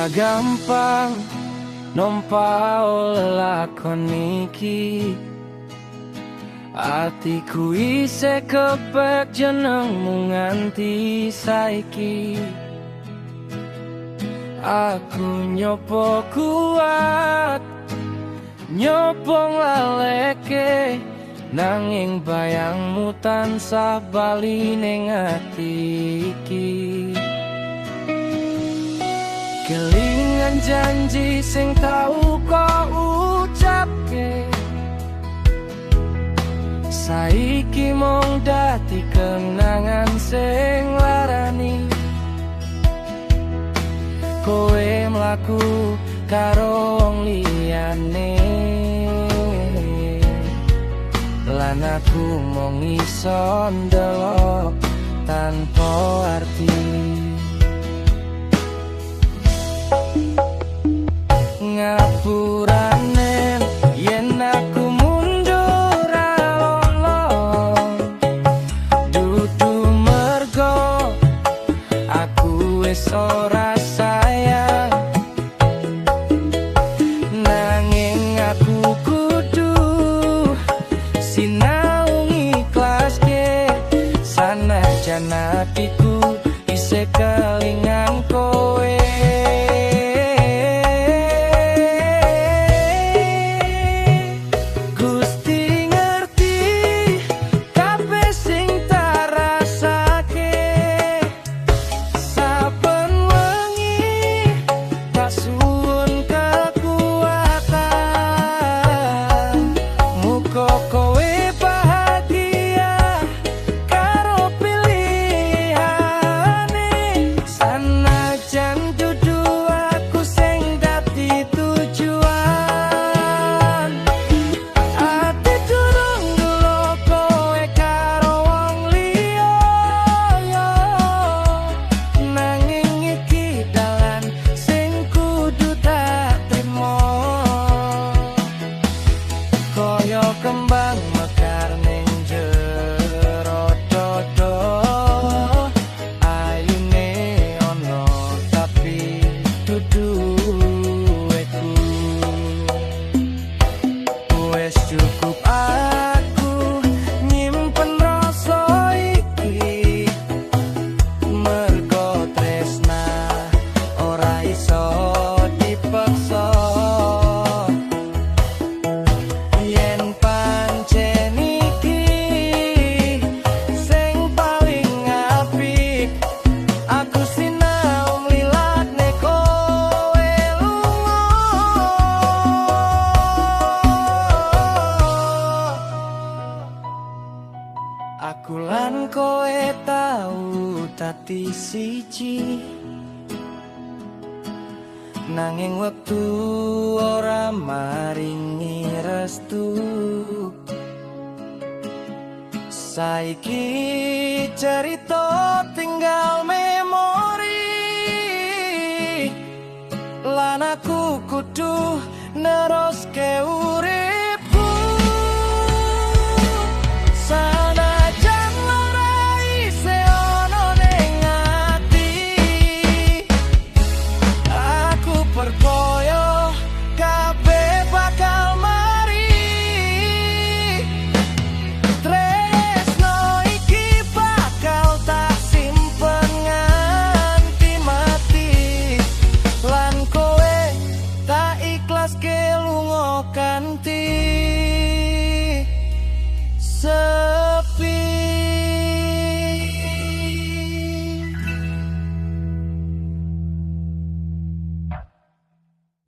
Ora gampang nompa lakon iki. Atiku isih kepek jenengmu nganti saiki. Aku nyopo kuat, nyopo nglaleke, nanging bayangmu tansah bali ning ati iki. Kelingan janji sing tau kok ucapke, saiki mung dadi kenangan sing larani. Kowe mlaku karo wong liyane, lan aku mung iso ndelok tanpa arti. Ngapurane yen aku mundur alon, dudu mergo aku wis ora sayang, nanging aku kudu sinau ngiklaske, sanajan atiku isih kelingan kowe. Gusti ngerti kabeh sing tak rasake, saben wengi tak suwun kekuatan. Muga kowe bahagia karo pilihane, sanajan dudu aku sing dadi tujuan. Ati durung gelo kowe karo wong liya, nanging iki dalan sing kudu tak trimo. Kaya kembang mekar ning jero dodo, ayune ana tapi dudu weku. Wes cukup aku nyimpen rasa iki, mergo tresna ora iso dipaksa. Yen pancen iki sing paling apik, aku sinau nglilakne kowe lunga. Aku lan kowe tau dadi siji, nanging wektu ora maringi restu. Saiki cerita tinggal memori, lan aku kudu neruske urip.